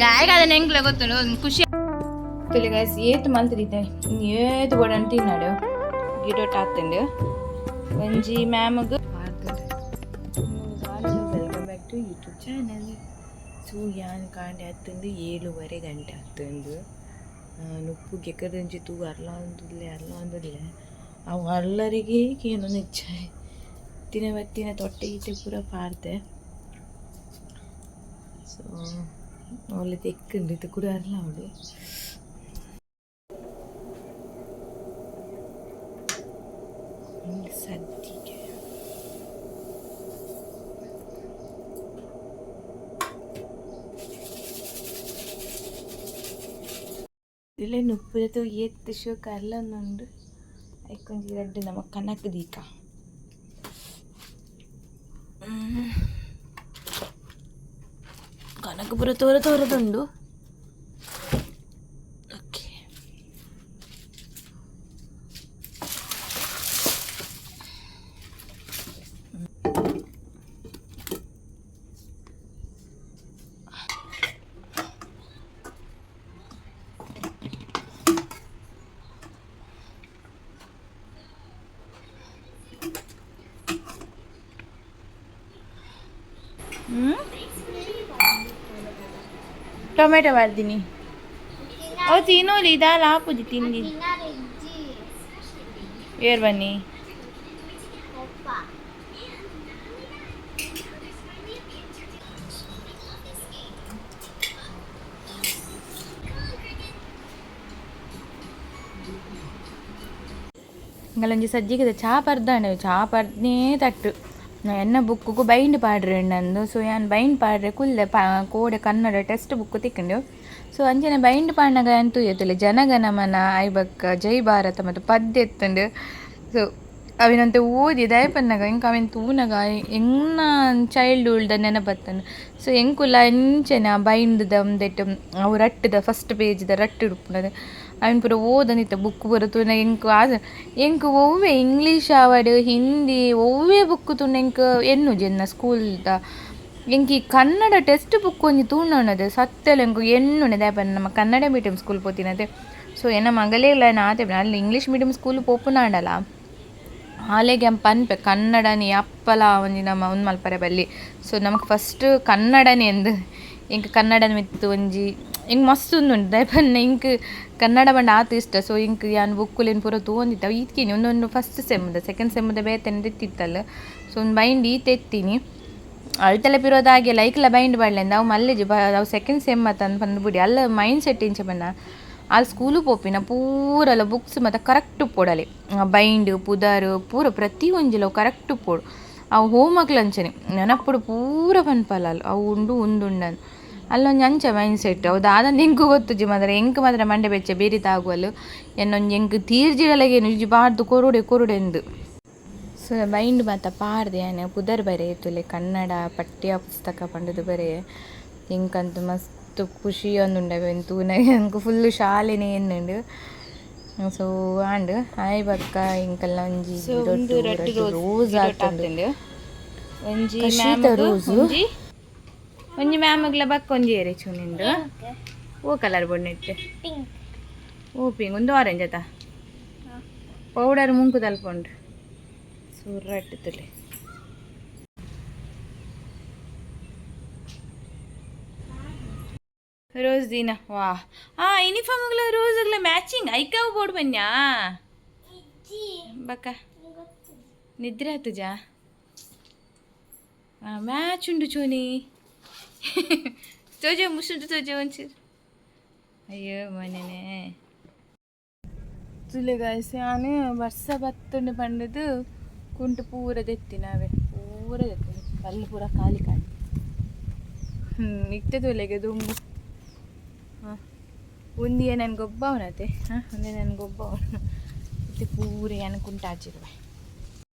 ಯಾರಿಗಾದ ಎಂಕ್ಲ ಗೊತ್ತುಂಡು ಒಂದ್ ಖುಷಿ. ತುಲೆ ಗೈಸ್, ಏತ್ ಮಲ್ತಿದ್ದೆ, ಏತ್ ಬೋಡಂತ ತಿನ್ನಡು. ಗಿಡೊಟ್ ಆತುಂಡು ಒಂಜಿ ಮ್ಯಾಮಗ್. Welcome back to YouTube channel. So ಯಾನ್ ಕಾಂಡೆ ಆತುಂಡು, 7:30 ಗಂಟೆ ಆತುಂಡು. ನುಪ್ಪು ಗೆಕ್ಕದಂಚಿ ತೂ ಅರ್ಲಾಂದುಲ್ಲೆ ಅರ್ಲಾಂದುಲ್ಲೆ. ಅವು ಅರ್ಲರಿಗೆ ಕೇನೊಂದು ಇಚ್ಛೆ ತಿನ ಬತ್ತಿನ ತೊಟ್ಟೆ ಗೀತೆ ಪೂರ ಪಾಡ್ದೆ. ಸೊ ಒಳ್ಳೆ ತೆಕ್ಕುಂಡು, ಇತ್ತೆ ಕೂಡ ಅರ್ಲಾವಡು. ಸದ್ಯಕ್ಕೆ ಇಲ್ಲೇ ನುಪ್ಪುದ ಏತ್ ಶೋಕ ಅರ್ಲೊಂದುಂಡು. ಐಕೊಂಜಿ ರಡ್ಡ್ ನಮ ಕನಕ್ ದೀಕ. ಕನಕ ಪೂರ ತೋರ ತೋರದುಂಡು. ಓಕೆ. ಟೊಮೆಟೊ ಮಾಡ್ತೀನಿ. ಅವು ತಿನ್ನೋಲಿ, ಇದಾಲ ಆಪುಜಿ ತಿಂದಿ. ಏರ್ ಬನ್ನಿ. ಇಂಗಲೊಂಜಿ ಸಜ್ಜಿಗೆದ ಚಾ ಪರ್ದಾಂಡ, ಚಾ ಪರ್ದ್ನೇ ತಟ್ಟು ಎನ್ನ ಬುಕ್ಕುಗು ಬೈಂಡ್ ಪಾಡ್ರೆ ನಂದು. ಸೊ ಯಾನ್ ಬೈಂಡ್ ಪಾಡ್ರೆ ಕುಲ್ಲೆ ಕೋಡೆ ಕನ್ನಡ ಟೆಕ್ಸ್ಟ್ ಬುಕ್ ತಿಕ್ಕುಂಡು. ಸೊ ಅಂಚನೆ ಬೈಂಡ್ ಪಾಡ್ನಗ ಯಾನ್ ತೂಯೆತುಲೆ, ಜನಗಣಮನ ಐಬಕ್ಕ ಜೈ ಭಾರತ ಮತ್ತು ಪದ್ಯ ಎತ್ತುಂಡು. ಸೊ ಅವಿನಂತೆ ಓದಿ ದಾಯೆ ಪನ್ನಗ ಎಂಕ್ ಅವೆನ್ ತೂನಗ ಎನ್ನ ಚೈಲ್ಡ್ಹುಡ್ ನೆನಪತ್ತಂಡು. ಸೊ ಎಂಕುಲ ಅಂಚನೆ ಆ ಬೈಂಡ್ದ ಉಂದೆಟ್ ಅವು ರಟ್ಟುದ ಫಸ್ಟ್ ಪೇಜ್ದ ರಟ್ಟು ಉಪ್ಪುನದು ಅವೆನ್ ಪೂರ ಓದೊಂದಿತ್ತೆ. ಬುಕ್ ಪೂರ ತೂನಗ ಎಂಕ್ ಆಸ. ಎಂಕ್ ಒವ್ವೆ ಇಂಗ್ಲೀಷ್ ಆವಡ್, ಹಿಂದಿ ಒವ್ವೆ ಬುಕ್ ತೂಂಡ ಎಂಕ್ ಎನ್ನುಜಿ. ಎನ್ನ ಸ್ಕೂಲ್ದ ಎಂಕ್ ಈ ಕನ್ನಡ ಟೆಕ್ಸ್ಟ್ ಬುಕ್ ಒಂಜಿ ತೂಂಡನದೆ ಸತ್ಯಲ ಎಂಕ್ ಎನ್ನುಂಡು. ದಾಯೆ ಪಂಡ ನಮ ಕನ್ನಡ ಮೀಡಿಯಂ ಸ್ಕೂಲ್ ಪೋತಿನತೆ. ಸೊ ಎನ್ನ ಮಗಲೆಗ್ಲ ಆತೆ ಅಲ್ಲಿ ಇಂಗ್ಲೀಷ್ ಮೀಡಿಯಂ ಸ್ಕೂಲ್ ಪೋಪುನಾಂಡಲ ಆಲೆಗ್ ಯಾನ್ ಪನ್ಪೆ, ಕನ್ನಡನಿ ಅಪ್ಪಲ ಒಂಜಿ ನಮ ಉಂದು ಮಲ್ಪರೆ ಬಲ್ಲಿ. ಸೊ ನಮಕ್ ಫಸ್ಟ್ ಕನ್ನಡನೇ ಅಂದ್ ಎಂಕ್ ಕನ್ನಡದ ಮಿತ್ತ್ ಒಂಜಿ ಎಂಕ್ ಮಸ್ತ್ ಉಂದುಂಡು. ದಾಯೆ ಪಂಡ ಎಂಕ್ ಕನ್ನಡ ಪಂಡ ಆತ್ ಇಷ್ಟ. ಸೊ ಎಂಕ್ ಯಾನ್ ಬುಕ್ಕುಲೆನ್ ಪೂರ ತೂವೊಂದಿತ್ತೆ. ಅವು ಈತ್ಕಿನಿ ಒಂದೊಂದು ಫಸ್ಟ್ ಸೆಮ್ದ, ಸೆಕೆಂಡ್ ಸೆಮ್ದ ಬೇತೆನೆ ದೆತ್ತಿತ್ತಲ್. ಸೊ ಒಂದು ಬೈಂಡ್ ಈತ್ ಎತ್ತೀನಿ. ಅಲ್ತಲ ಪಿರೋದಾಗೆ ಲೈಕ್ಲ ಬೈಂಡ್ ಪಾಡ್ಲೆಂದ್ ಅವು ಮಲ್ಲೆಜಿ. ಅವು ಸೆಕೆಂಡ್ ಸೆಮ್ ಅತ್ತಂದ್ ಪಂದ್ ಬುಡಿ. ಅಲ್ಲ ಮೈಂಡ್ ಸೆಟ್ ಇಂಚ ಪಂಡ ಆಲ್ ಸ್ಕೂಲು ಪೋಪಿನ ಪೂರಲ ಬುಕ್ಸ್ ಮಾತ ಕರೆಕ್ಟ್ ಉಪ್ಪೊಡಲೆ. ಬೈಂಡ್ ಪುದರ್ ಪೂರ ಪ್ರತಿ ಒಂಜಿಲ ಅವು ಕರೆಕ್ಟ್ ಉಪ್ಪೊಡು. ಅವು ಹೋಮ್ವರ್ಕ್ಲ ಅಂಚನೆ ನೆನಪುಡು ಪೂರ ಪನ್ಪಲ್ ಆಲ್, ಅವು ಉಂಡು ಉಂದುಂಡಂದ್. ಅಲ್ಲೊಂಜಿ ಅಂಚ ಮೈಂಡ್ ಸೆಟ್. ಅವು ದಾದಂದ್ ಎಂಕ್ ಗೊತ್ತುಜಿ ಮಾತ್ರ. ಎಂಕ್ ಮಾತ್ರ ಮಂಡೆ ಬೆಚ್ಚ ಬೆರಿ ತಾಗುವಲ್. ಎನ್ನೊಂಜಿ ಎಂಕ್ ತೀರ್ಜಿಡಲಗೆ ಒಂಜಿ ಪಾಡ್ದ್ ಕೊರೊಡೆ ಕೊರೊಡೆಂದ್. ಸೊ ಬೈಂಡ್ ಮಾತ ಪಾಡ್ದೆ ಯಾನ್ ಪುದರ್ ಬರೆಯೆ ತೂಲೆ, ಕನ್ನಡ ಪಠ್ಯ ಪುಸ್ತಕ ಪಂಡುದು ಬರೆಯೆ. ಎಂಕಂತು ಮಸ್ತ್ ಖುಷಿ ಆವೊಂದುಂಡು ಅವೆನ್ ತೂನಗ. ಎಂಕ್ ಫುಲ್ ಶಾಲೆನೆ ಎನ್ನುಂಡು. ಸೊ ಆಂಡ್ ಆಯ್ ಬೊಕ್ಕ ಎಂಕಲ್ನ ಒಂಜಿ ಸೊ ಉಂದು ರಡ್ಡ್ ರೋಸ್ ರೋಸ್ ಆತುಂಡು. ಒಂಜಿ ಕಶಿತ ಮ್ಯಾಮಗ್ ರೋಸ್. ಒಂಜಿ ಒಂಜಿ ಮ್ಯಾಮಗ್ಲ ಬಕ್ಕ ಒಂಜಿ ಏರೆ ನಿಂದು ಓ ಕಲರ್ ಬೊನ್ನೆಟ್? ಪಿಂಕ್. ಓ ಪಿಂಕ್, ಒಂದು ಆರೆಂಜ್ ಆತ. ಪೌಡರ್ ಮುಂಕು ತಲ್ಪುಂಡು. ಸೂರಟ್ ತುಲೆ. ರೋಸ್ ದಿನ ವಾ ಆ ಯೂನಿಫಾರ್ಮ್ಗಳ ರೋಸ್ಗಳ ಮ್ಯಾಚಿಂಗ್ ಐಕಾವು ಬೋರ್ಡ್ ಬನ್ಯಾ. ಬಕ್ಕ ನಿದ್ರೆ ಆತುಜಾ? ಮ್ಯಾಚ್ ಉಂಡು. ಚೋನಿ ತೋಜೆ ಮುಸುಂಟು ತೋಜೆ ಒಂಚೂರು. ಅಯ್ಯೋ ಮನೆನೆ ತುಲೆ. ಗಾಯ್ಸ್, ಯಾನ್ ಬರ್ಸ ಬತ್ತುಂಡು ಪಂಡುದು ಕುಂಟು ಪೂರ ದೆತ್ತಿನ. ಅವೆ ಪೂರ ದೆತ್ತಿನ, ಬಲ್ಲು ಪೂರ ಖಾಲಿ ಖಾಲಿ. ಇತ್ತೆ ತುಲೆಗೆ ದುಂಬು ಹಾಂ ಒಂದಿಯೇ ನನ್ಗೆ ಗೊಬ್ಬವನತೆ. ಹಾಂ, ಒಂದೇ ನನ್ಗೆ ಗೊಬ್ಬವನು. ಇತ್ತೆ ಪೂರ ಯಾನ್ ಕುಂಟು ಆಚಿರುವೆ.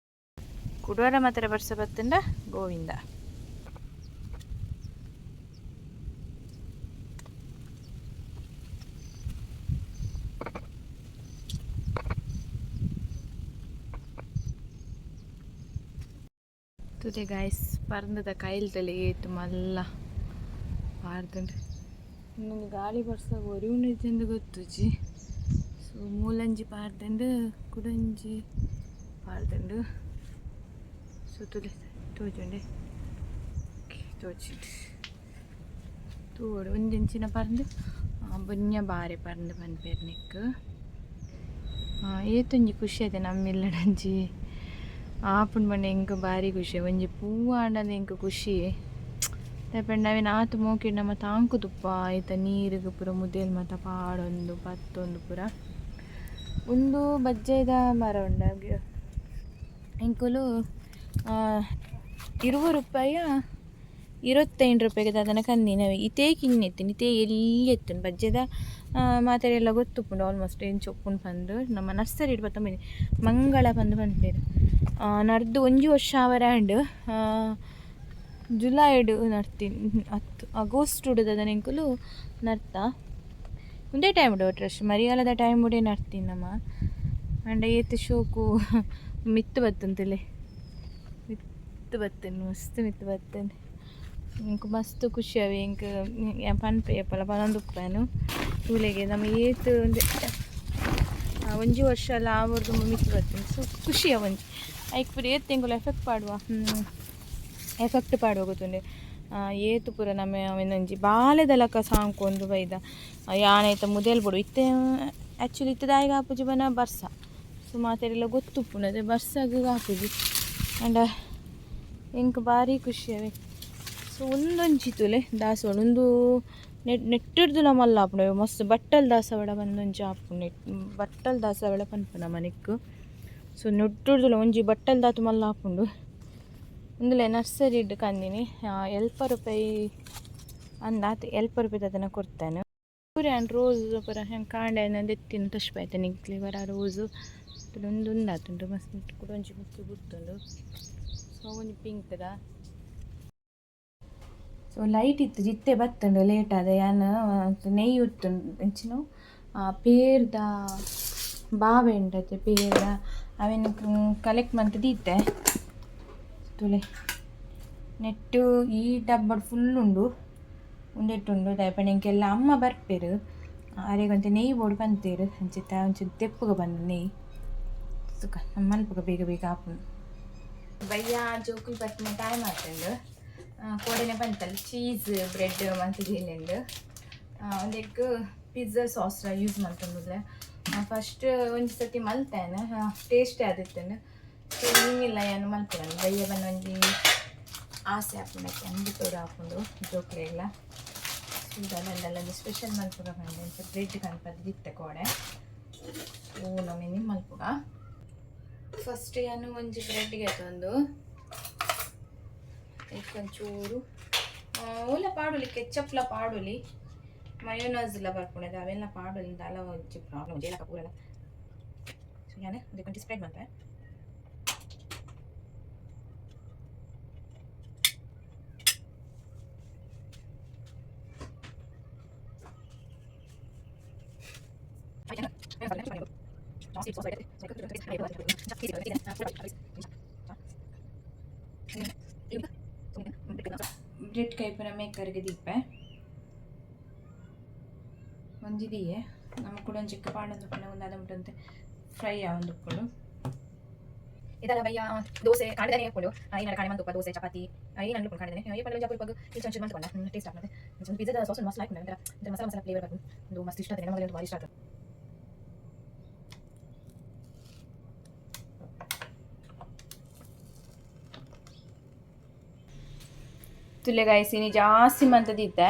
ಕುಡೋರ ಮಾತ್ರ ಬರ್ಸ ಬತ್ತುಂಡ ಗೋವಿಂದ. ತೂಲೆ ಗಾಯ್ಸ್, ಪರ್ಂದದ ಕೈಲ್ ತಲೆ ಏತ್ ಮಲ್ಲ. ಪಾಡ್ದುಂಡು. ಇನ್ನೊಂದು ಗಾಳಿ ಬರ್ಸ ಒರಿಯುಂಡು ಇಜ್ಜಂದ್ ಗೊತ್ತುಜಿ. ಸೊ ಮೂಲಂಜಿ ಪಾಡ್ದುಂಡು, ಕುಡೊಂಜಿ ಪಾಡ್ದುಂಡು. ಸೊ ತೂಲೆ, ತೋಜುಂಡೆ? ತೋಜಿಂಡು. ತೂವೊಡು. ಒಂಜೆಂಚಿನ ಪರ್ಂದ್, ಬೊನ್ಯ ಬಾರೆ ಪರ್ಂದ್ ಪನ್ಪೆರ್ ನೆಕ್ಕ್. ಏತೊಂಜಿ ಖುಷಿ ಆತೆ ನಮ್ಮಿಲ್ಲಡಂಚಿ ಆಪುಂಡು ಪಂಡ ಎಂಕ್ ಬಾರಿ ಖುಷಿ. ಒಂಜಿ ಪೂ ಆಂಡಲ ಎಂಕ್ ಖುಷಿ. ದಾಯೆ ಪಂಡ ಅವೆನ್ ಆತ್ ಮೋಕೆಡ್ ನಮ ತಾಂಕುದುಪ್ಪ. ಐತ ನೀರುಗು ಪೂರ ಮುದೆಲ್ ಮಾತ ಪಾಡೊಂದು ಪತ್ತೊಂದು ಪೂರ. ಉಂದು ಬಜ್ಜೈದ ಮರ ಉಂಡು. ಎಂಕುಲು 20 ರೂಪಾಯ 25 ರೂಪಾಯಿಗೆ ದಾದನ ಕಂದಿನವೆ. ಇತೇ ಕಿನ್ನಿ ಇತ್ತಿನಿ, ಇತೇ ಎಲ್ಯ ಇತ್ತುಂಡು. ಬಜ್ಜೆದ ಮಾತೆರೆಗ್ಲ ಗೊತ್ತುಪ್ಪುಂಡು ಆಲ್ಮೋಸ್ಟ್ ಎಂಚ ಉಪ್ಪುಂಡು ಪಂದ್. ನಮ್ಮ ನರ್ಸರಿಡ್ ಪತ್ತೊಂಬೈನಿ, ಮಂಗಳ ಪಂದ್ ಪನ್ಪೆರ್. ನಡ್ದು ಒಂಜಿ ವರ್ಷ ಆವರೆ ಆಂಡ್. ಜುಲೈಡ್ ನಡ್ತಿನಿ ಅತ್ತ್, ಆಗಸ್ಟ್ ದಾದನ ಎಂಕುಲು ನಡ್ತ. ಉಂದೇ ಟೈಮ್ ಒಟ್ರಾಶಿ ಮರಿಯಾಲದ ಟೈಮ್ ನಡ್ತೀನಿ ನಮ. ಆಂಡ ಏತ್ ಶೋಕು ಮಿತ್ತ್ ಬತ್ತುಂತುಲೆ, ಮಿತ್ತ್ ಬತ್ತುಂಡು, ಮಸ್ತ್ ಮಿತ್ತ್ ಬತ್ತುಂಡು. ಎಂಕ್ ಮಸ್ತ್ ಖುಷಿ ಅವೆ. ಎಂಕ್ ಯಾನ್ ಪನ್ಪೆ ಏಪಲ ಪನೊಂದುಪ್ಪೆನು. ತೂಲೆಗೆ ನಮ ಏತ್ ಒಂಜಿ ಒಂಜಿ ವರ್ಷ ಎಲ್ಲ ಆವೊರ್ದು ಮಿತ್ತ್ ಬತ್ತುಂಡು. ಸೊ ಖುಷಿ ಒಂಜಿ. ಐಕ್ ಪೂರ ಏತ್ ಎಂಕುಲು ಎಫೆಕ್ಟ್ ಪಾಡುವ, ಎಫೆಕ್ಟ್ ಪಾಡುವ ಗೊತ್ತುಂಡೆ. ಏತ್ ಪೂರ ನಮ ಅವೆನೊಂಜಿ ಬಾಲೆದ ಲೆಕ್ಕ ಸಾಂಕೊಂದು ಬೈದ. ಯಾನ್ ಐತ ಮುದೆಲ್ ಬೋಡು ಇತ್ತೆ. ಆ್ಯಕ್ಚುಲಿ ಇತ್ತೆ ದಾಯೆಗ್ ಆಪುಜಿ ಪಂಡ ಬರ್ಸ. ಸೊ ಮಾತೆರೆಗ್ಲ ಗೊತ್ತುಪ್ಪುಂಡು, ಅದೇ ಬರ್ಸಗ್ ಆಪುಜಿ. ಆಂಡ ಎಂಕ್ ಬಾರಿ ಖುಷಿ ಅವೆ. ಸೊ ಉಂದೊಂಜಿ ತೂಲೆ ದಾಸವಾಳ. ಉಂದು ನೆಟ್ಟಿರ್ದುಲ ಮಲ್ಲ ಆಪುಂಡು ಮಸ್ತ್. ಬಟ್ಟಲ್ ದಾಸವಾಳ ಪಂದೊಂಜಿ ಆಪುಂಡು. ನೆಟ್ ಬಟ್ಟಲ್ ದಾಸವಾಳ ಪನ್ಪುನ ನಮನೆಕ್ಕ್. ಸೊ ನೆಟ್ಟುರ್ದುಲ ಒಂಜಿ ಬಟ್ಟಲ್ ದಾತ್ ಮಲ್ಲ ಆಪುಂಡು. ಉಂದುಲೆ ನರ್ಸರಿಡ್ ಕಂದಿನಿ. ಎಲ್ಪ ರೂಪಾಯಿ ಅಂದ್ ಎಲ್ಪ ರೂಪಾಯಿ ದಾದನ ಕೊರ್ತಾನೆ. ಪೂರ ಯಾನ್ ರೋಸ್ ಪೂರ ಹೆಂಗೆ ಕಾಂಡೆ ದೆತ್ತಿನ ತೋಜ್ಪಾಯ್ತೆ ನಿಕ್ಲೆ ಪೂರ ರೋಸು. ಉಂದು ಉಂದಾತುಂಡು ಮಸ್ತ್ ಕುಡೊಂಜಿ ಮಸ್ತ್ ಗುರ್ತುಂಡು. ಸೊ ಒಂಜಿ ಪಿಂಕ್ದ. ಸೊ ಲೈಟ್ ಇತ್ತು ಜಿತ್ತೆ ಬತ್ತುಂಡು ಲೇಟ್ ಆದ. ಯಾನ್ ನೆಯ್ಯಿ ಉತ್ತುಂಡು ಎಂಚಿನ ಪೇರ್ದ ಬಾವೆ ಉಂಡತೆ ಪೇರ್ದ, ಅವೆನ್ ಕಲೆಕ್ಟ್ ಮಂತ್ ದೀತೆ. ತೂಲೆ, ನೆಟ್ಟು ಈ ಡಬ್ಬಡ್ ಫುಲ್ ಉಂಡು, ಉಂದೆಟ್ಟುಂಡು. ದಾಯೆ ಪಂಡ ಎಂಕೆಲ್ಲ ಅಮ್ಮ ಬರ್ಪೆರ್, ಅರೆಗ್ ನೆಯ್ಯಿ ಬೋಡು ಪಂತೇರು. ಅಂಚಿತ್ತ ಒಂಚೂರು ತೆಪ್ಪುಗ ಬಂದು ನೆಯ್ಯಿ ಸುಖ ಮನ್ಪುಗ ಬೇಗ ಬೇಗ ಆಪುಂಡು. ಬಯ್ಯ ಜೋಕುಲು ಬರ್ಪಿನ ಟೈಮ್ ಆತುಂಡು. ಕೋಡೆನೆ ಬಂತಲ್ಲ ಚೀಸ್ ಬ್ರೆಡ್ ಮಂತುದೀಲೆಂದು. ಒಂದೆಕ್ ಪಿಜ್ಜಾ ಸಾಸ್ ಯೂಸ್ ಮಲ್ತೊಂದುಲ್ಲೆ. ಫಸ್ಟ್ ಒಂಜಿ ಸರ್ತಿ ಮಲ್ತೇನೆ, ಟೇಸ್ಟ್ ಆದಿತ್ತುಂಡು. ಸೊ ಇನಿಲ ಯಾನ್ ಮಲ್ಪುನಂದು. ಬಯ್ಯ ಬನ್ನ ಒಂಜಿ ಆಸೆ ಆಪುಂಡು, ಅಂಬಿ ತೋಡು ಆಪುಂಡು ಜೋಕ್ಲೆಗ್ಲ. ಒಂಜಿ ಸ್ಪೆಷಲ್ ಮಲ್ಪುಗ ಪಂಡೆ ಬ್ರೆಡ್ ಕನ್ಪದ್ ದಿತ್ತೆ ಕೋಡೆ. ಓ ನಮಿನಿ ಮಲ್ಪುಗ. ಫಸ್ಟ್ ಯಾನ್ ಒಂಜಿ ಬ್ರೆಡ್ಗೆ ಒಂದು ಒಂಚೂರು ಓಲ ಪಾಡೊಲಿ, ಕೆಚಪ್ಲ ಪಾಡೊಲಿ, ಮಯೋನೈಸ್ಲ ಬರ್ಪುಂಡು, ಅವೆಲ್ಲ ಪಾಡೊಲಿ. ದಾಲ ಒಂಜಿ ಪ್ರಾಬ್ಲಮ್ ಜೇಲಕ ಪೂರಲ. ಸೊ ಯಾನ್ ಒಂಜಿ ಸ್ಪ್ರೆಡ್ ಮಲ್ಪೆ. ಬ್ರೆಡ್ ಕೈಪುನ ಮೇಕರ್ಗೆ ದೀಪೆ ಒಂಜಿ ದೀಯೆ. ನಮ್ಮ ಕೂಡ ಒಂಜಿ ಪಾಡೊಂದು ಉಪ್ಪುಂಡು. ಒಂದು ಅದ ಮುಟ್ಟಂತೆ ಫ್ರೈ ಆವೊಂದು ಉಪ್ಪುಂಡು. ಇದೆಲ್ಲ ಬಯ್ಯ ದೋಸೆ ಕಾಂಡದನೆ ಹಾಕೊಂಡು ಏನಾರ ಕಾಣೆ ಮಂತುಪ್ಪ ದೋಸೆ ಚಪಾತಿ ಏನು ಅನ್ಕೊಂಡು ಕಾಣಿದ್ದೇನೆ. ಈ ಪಂಡ ಜಾಪುರ ಪಗ್ ಈ ಚಂಚು ಮಂತ್ಕೊಂಡ ಟೇಸ್ಟ್ ಆಗ್ತದೆ. ಒಂದು ಪಿಜ್ಜಾದ ಸಾಸ್ ಮಸ್ತ್ ಲೈಕ್ ಒಂಥರ ಮಸಾಲ ಮಸಾಲ ಫ್ಲೇವರ್ ಬರ್ತು. ಒಂದು ಮಸ್ತ್ ಇಷ್ಟ ಆಗ್ತದೆ ನಮಗೆ, ಭಾರಿ ಇಷ್ಟ ಆಗ್ತದೆ. ತುಲೆ ಗಾಯ್ಸ್, ಇನಿ ಜಾಸ್ತಿ ಮಂತದಿತ್ತೆ.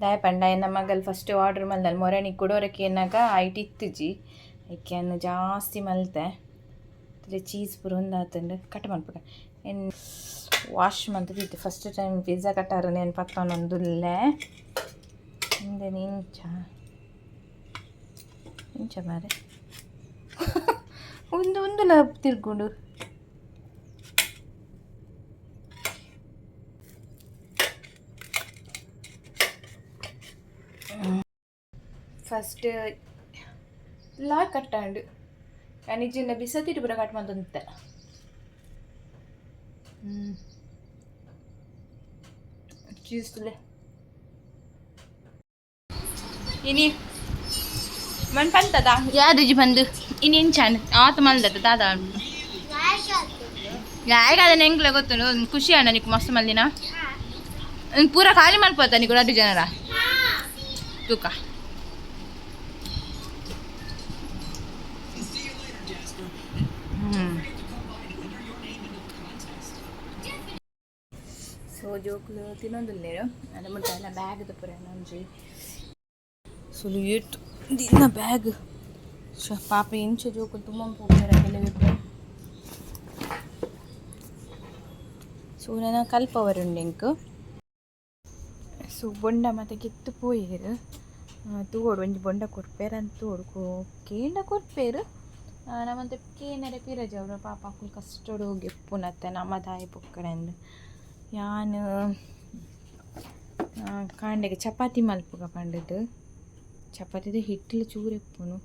ದಾಯೆ ಪಂಡ ಎನ್ನ ಮಗಲ್ ಫಸ್ಟ್ ಆರ್ಡರ್ ಮಲ್ದಲ್ ಮೊರಣಿ ಕುಡೋರಕ್ಕೆ ಎನ್ನಾಗ ಐಟ್ ಇತ್ತುಜಿ. ಐಕೆ ಜಾಸ್ತಿ ಮಲ್ತೆ. ತುಲೆ, ಚೀಸ್ ಪೂರ ಒಂದಾತುಂಡು. ಕಟ್ ಮಲ್ಪುಗ. ಎನ್ ವಾಶ್ ಮಂತದಿತ್ತೆ. ಫಸ್ಟ್ ಟೈಮ್ ಪಿಜ್ಜಾ ಕಟ್ಟಾರ ನೇನು ಪತ್ತೊಂದುಲ್ಲೆ. ಇಂದೆನ್ ಇಂಚ ಇಂಚ ಮಾರೆ. ಉಂದು ಉಂದುಲ ತಿರ್ಗುಂಡು. First law ಕಟ್ಟಾಂಡು. ಯಾನ್ ಬಿಸತಿಟ್ ಪೂರ ಕಟ್ ಮಂತೊಂದಿತ್ತೆ. ಚೀಸ್ ತುಲೆ. ಇನಿ ಮನ್ ಪಂತದ ಯಾದುಜಿ ಬಂದು ಇನಿ ಎಂಚಾಂಡ್ ಆತ ಮಲ್ದತ್ತ ದಾದ ಯಾರಿಗಾದನ ಎಂಕ್ಲೆ ಗೊತ್ತುಂಡು ಖುಷಿ ಅಣ್ಣ ನಿಕ್ಕು ಮಸ್ತ್ ಮಲ್ದಿನ ಪೂರ ಖಾಲಿ ಮಲ್ಪತ್ತ ನಿಕ್ಕು ರಡ್ಡು ಜನರ ತೂಕ. ಸೊ ಜೋಕುಲು ತಿನ್ನೊಂದುಲ್ಲೇರು ಅದ ಮುಟ್ಟ ಎಲ್ಲ ಬ್ಯಾಗ್ ಪೂರ ಒಂಜಿ ಸುಲು ಏಟ್ ದಿನ ಬ್ಯಾಗ್. ಪಾಪ ಇಂಚ ಜೋಕುಲು ತುಂಬ ಪೋಪೆರ್ ಕೆಲವೆರ್. ಸೊ ನನ ಕಲ್ಪವರುಂಡು ಎಂಕ್. ಸೊ ಬೊಂಡ ಮಾತ ಗೆತ್ತು ಪೋಯೆರ್. ತೂವೊಡು ಒಂಜಿ ಬೊಂಡ ಕೊರ್ಪೆರ್ ಅಂದ್ ತೂವೊಡು. ಕೇಂಡ ಕೊರ್ಪೆರ್, ನಮಂತ ಕೇನರೆ ಪಿರಜ ಅವ್ರು ಪಾಪ ಅಕುಲು ಕಷ್ಟೊಡು ಗೆಪ್ಪುನತ್ತೆ, ನಮ ದಾಯೆ ಪೊಕ್ಕಡೆಂದ್. ಯಾನ್ ಕಾಂಡೆಗ್ ಚಪಾತಿ ಮಲ್ಪುಗ ಪಂಡುದು ಚಪಾತಿದ ಹಿಟ್ಟುಲ ಚೂರು ಇಪ್ಪುನು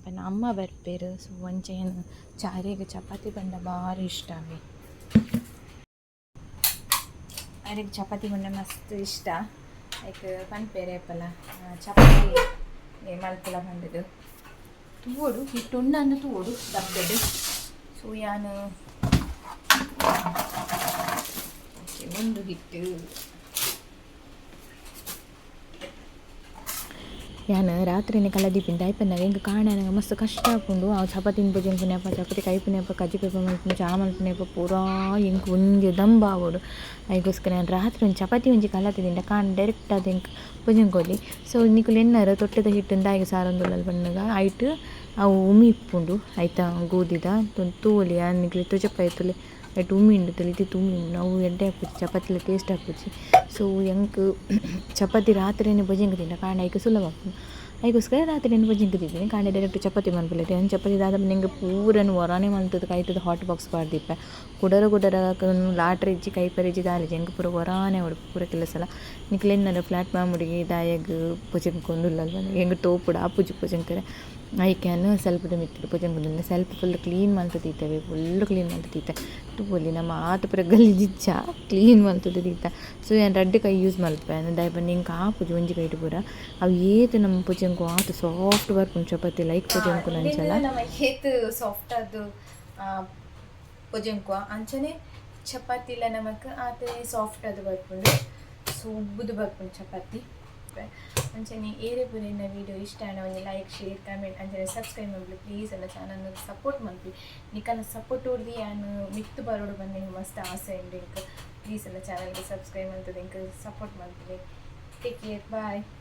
ಪಂಡ ಅಮ್ಮ ಬರ್ಪೆರ್. ಸೊ ಒಂಚ ಯಾನ್ ಚಾರಿಗೆ ಚಪಾತಿ ಪಂಡ ಬಾರಿ ಇಷ್ಟ ಅವೆ. ಅರೆಗ್ ಚಪಾತಿ ಪಂಡ ಮಸ್ತ್ ಇಷ್ಟ. ಐಕ್ ಪನ್ಪೆರ್ ಏಪಲ ಚಪಾತಿ ಮಲ್ಪುಲ ಪಂಡುದು. ತೂವೊಡು ಹಿಟ್ಟು ಉಂಡಂದು ತೂವೊಡು ಡಬ್ಬೆಡ್. ಸೊ ಯಾನ್ ಓಕೆ ಉಂಡು ಹಿಟ್ಟು. ಯಾನ್ ರಾತ್ರಿನೆ ಕಲದೀಪಿನ ದಾಯೆ ಎಂಕ್ ಕಾಣೆ ಮಸ್ತ್ ಕಷ್ಟ ಆಪುಂಡು. ಅವು ಚಪಾತಿನ್ ಪೂಜೆಂಪುನಪ್ಪ ಚಪಾತಿ ಕೈಪುನಪ್ಪ ಕಜ್ಜಿ ಪೇಪ ಮಲ್ಪುನ ಚಾ ಮಲ್ಪುನಪ್ಪ ಪೂರಾ ಎಂಕ್ ಒಂಜಿ ದಂಬ ಆವೊಡು. ಐಗೋಸ್ಕರ ಯಾನ್ ರಾತ್ರಿ ಒಂಜಿ ಚಪಾತಿ ಒಂಜಿ ಕಲತಿದಿಂಡ ಕಾಂಡೆ ಡೈರೆಕ್ಟ್ ಆದ್ ಎಂಕ್ ಪೂಜೆಂಕೊಲಿ. ಸೊ ನಿಕುಲು ಎನ್ನರ್ ತೊಟ್ಟೆದ ಹಿಟ್ಟುನ್ ದಾಯೆಗ್ ಸಾರೊಂದುಲ್ಲಲ್ ಪನ್ನಗ ಐಟ್ ಅವು ಉಮಿ ಇಪ್ಪುಂಡು ಐತ ಗೋಧಿದ ತೂವೊಲಿ. ಯಾನ್ ನಿಕ್ಲೆ ತೋಜಪಾಯೆ ತೂಲೆ, ಐಟ್ ಉಮಿ ಉಂಡು ತೂಲೆ, ಇತ್ತಿತ್ತೆ ಉಮಿ ಉಂಡು. ಅವು ಎಡ್ಡೆ ಆಪುಜಿ, ಚಪಾತಿಲ ಟೇಸ್ಟ್ ಆಪುಜಿ. ಸೊ ಎಂಕ್ ಚಪಾತಿ ರಾತ್ರಿನೆ ಬೊಜೆಂಕ್ ತಿಂಡ ಕಾಂಡೆ ಐಕ್ ಸುಲಭ ಆಪುಂಡು. ಐಕೋಸ್ಕರ ರಾತ್ರಿನೆ ಬೊಜೆಂಕ್ ದೀಪಿನಿ, ಕಾಂಡೆ ಡೈರೆಕ್ಟ್ ಚಪಾತಿ ಮನ್ಪುಲೆಟ್. ಯಾನ್ ಚಪಾತಿ ದಾದ ಪಂಡ ಎಂಕ್ ಪೂರನ್ ಒರಾನೆ ಮಲ್ತುದು ಕೈತುದು ಹಾಟ್ ಬಾಕ್ಸ್ ಪಾಡ್ದಿಪ್ಪೆ. ಕುಡರ ಕುಡರ ಲಾಟ್ರೆ ಇಜ್ಜಿ ಕೈಪರೆ ಇಜ್ಜಿ ದಾಲ ಇಜ್ಜಿ, ಎಂಕ್ ಪೂರ ಒರಾನೆ ಆವೊಡು ಪೂರ ಕೆಲಸಲ. ನಿಕ್ಲ್ ಎನ್ನರೆ ಫ್ಲಾಟ್ ಮಾಮುಡಿಗೆ ದಾಯೆಗ್ ಪೊಜೆಂಕೊಂದುಲ್ಲಲ್ ಪಂದ್. ಎಂಕ್ ತೋಪುಡು ಆಪುಜಿ ಪೊಜೆಂಕರೆ. ಐಕ್ ಯಾನ್ ಸೆಲ್ಫ್ದ ಮಿತ್ತ್ ಪೊಜೆಂಕೊಂದುಲ್ಲೆ. ಸೆಲ್ಫ್ ಫುಲ್ ಕ್ಲೀನ್ ಮಲ್ತ್ ದೀತೆವೆ, ಫುಲ್ ಕ್ಲೀನ್ ಮಲ್ತ್ ದೀತೆ. ತೂವೊಲಿ ನಮ ಆತ್ ಪೂರ ಗಲೀಜಿಜ್ಜ ಕ್ಲೀನ್ ಮಲ್ತುದು ದೀತ. ಸೊ ಯಾನ್ ರಡ್ಡ್ ಕೈ ಯೂಸ್ ಮಲ್ಪೆ, ದಾಯೆ ಪಂಡ ಎಂಕ್ ಆಪುಜಿ ಒಂಜಿ ಕೈಟ್ ಪೂರ. ಅವು ಏತ್ ನಮ ಪೊಜೆಂಕು ಆತ್ ಸಾಫ್ಟ್ ಬರ್ಪುಂಡು ಚಪಾತಿ ಲೈಕ್ ಪೊಜೆಂಕುನ ಅಂಚಲ. ನಮ ಏತ್ ಸಾಫ್ಟ್ ಆದ್ ಪೊಜೆಂಕುವ ಅಂಚನೆ ಚಪಾತಿಲ ನಮಕ್ ಆತೆ ಸಾಫ್ಟ್ ಆದ್ ಬರ್ಪುಂಡು. ಸೊ ಉಬ್ಬುದು ಬರ್ಪುಂಡು ಚಪಾತಿ. ಅಂಚನೆ ಏರೆ ಪೂರ ಎನ್ನ ವೀಡಿಯೋ ಇಷ್ಟ ಆಂಡ ಒಂಜಿ ಲೈಕ್ ಶೇರ್ ಕಮೆಂಟ್ ಅಂಚನೆ ಸಬ್ಸ್ಕ್ರೈಬ್ ಮಲ್ಪುಲೆ ಪ್ಲೀಸ್. ಎನ್ನ ಚಾನಲ್ ಸಪೋರ್ಟ್ ಮಲ್ಪಿ. ನಿಕಲ್ನ ಸಪೋರ್ಟ್ ಉರ್ದು ಯಾನ್ ಮಿತ್ತ್ ಬರೋಡು ಪಂದ್ ಎಂಕ್ ಮಸ್ತ್ ಆಸೆ ಉಂಡು. ಎಂಕ್ ಪ್ಲೀಸ್ ಎನ್ನ ಚಾನಲ್ಗೆ ಸಬ್ಸ್ಕ್ರೈಬ್ ಮಲ್ತುದು ಎಂಕ್ ಸಪೋರ್ಟ್ ಮಲ್ಪುಲೆ. Take care, bye.